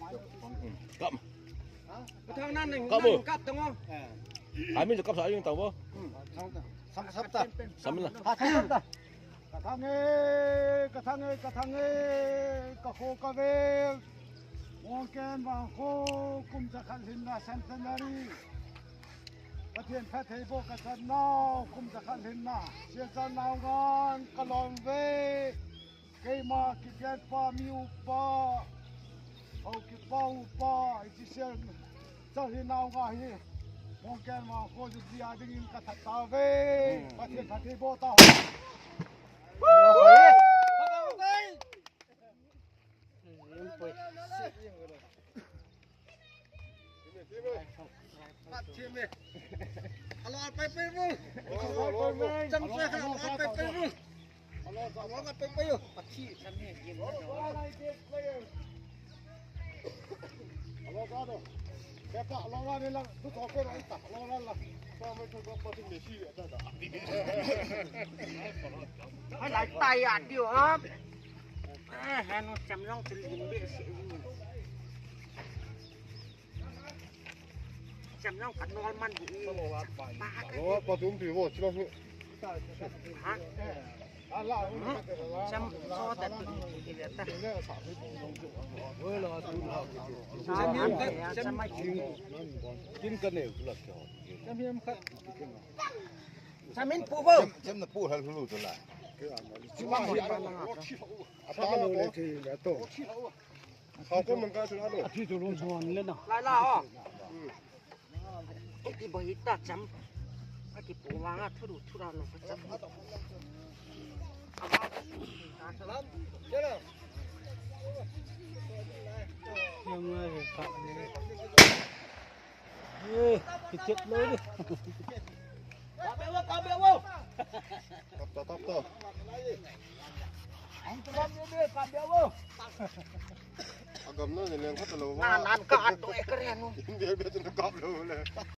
ກັບ ກະທາງນັ້ນ ກັບເບິ່ງ ກັບຕັງ ເອີ ສາມີນກັບສາມີນຕັງບໍ່ ອືມ ສາມ ສາມ ສາມ ສາມີນລະ ພາທາງນັ້ນຕະ ກະທາງເອ ກະທາງເອ ກະທາງເອ ກະໂຄກະເວ ມອງແກນວາງໂຄ ກຸມຈະຂັນເຫັນນາ ເຊັນເຕນາຣີ ປະເທດແພດເທໂບກະຈັນນາວ ກຸມຈະຂັນເຫັນນາ ເຊຍຈານາວງານ ກະລອນເວ ເກມາກິແກນປາມີອຸປາ ເຮົາກິປາອຸປາ ອີຈິເຊນ ເຈົ້າເຮນາວງາເຮ ມອງແກນມາໂຄຈຸດຍາດິງອິນກະທັດຕາເວ ປະເທດ ປະເທດໂບຕາ ໃຫ້ຫຼາຍໄຕອາດດີຫວາ ເອີ ຫາໜູຈຳລອງຈະຫຼິ້ນເບະເສຍຢູ່ ຈຳລອງກັນນອນມັນຢູ່ອີກ ໂອ້ ປະຕຸມຜີໂຫວດຊິລອງ ຮະ ຈຳຊອແຕ່ຕົວນີ້ເດຕາ ຈຳມາກິນ ກິນກັນເອງ ຈຳເຫັນຄັບ ຈຳເຫັນປູເບິ່ງ ຈຳນະປູທັນຮູ້ຕົວລະ ອາຕາໂລເລທີແລ້ວໂຕ ເຂົາກໍມັນກໍຊະນະໂດ ທີ່ຕົວລົງສອນເລີຍເນາະ ຫຼາຍລາວ ອືມ ເຮັດທີ່ບໍ່ເຮັດຕາຈຳ ອາທີ່ປູວາງອາທຸລຸທຸລານປະຈຳ ຍັງໄງກະ ເອີ ເຈັບເລີຍ Top to, top to. Ang tuwan yo de, kabya wo. Agam na, nilang ka talo. Na, nan ka ato e kare no. Hindi, hindi, hindi, kablo na.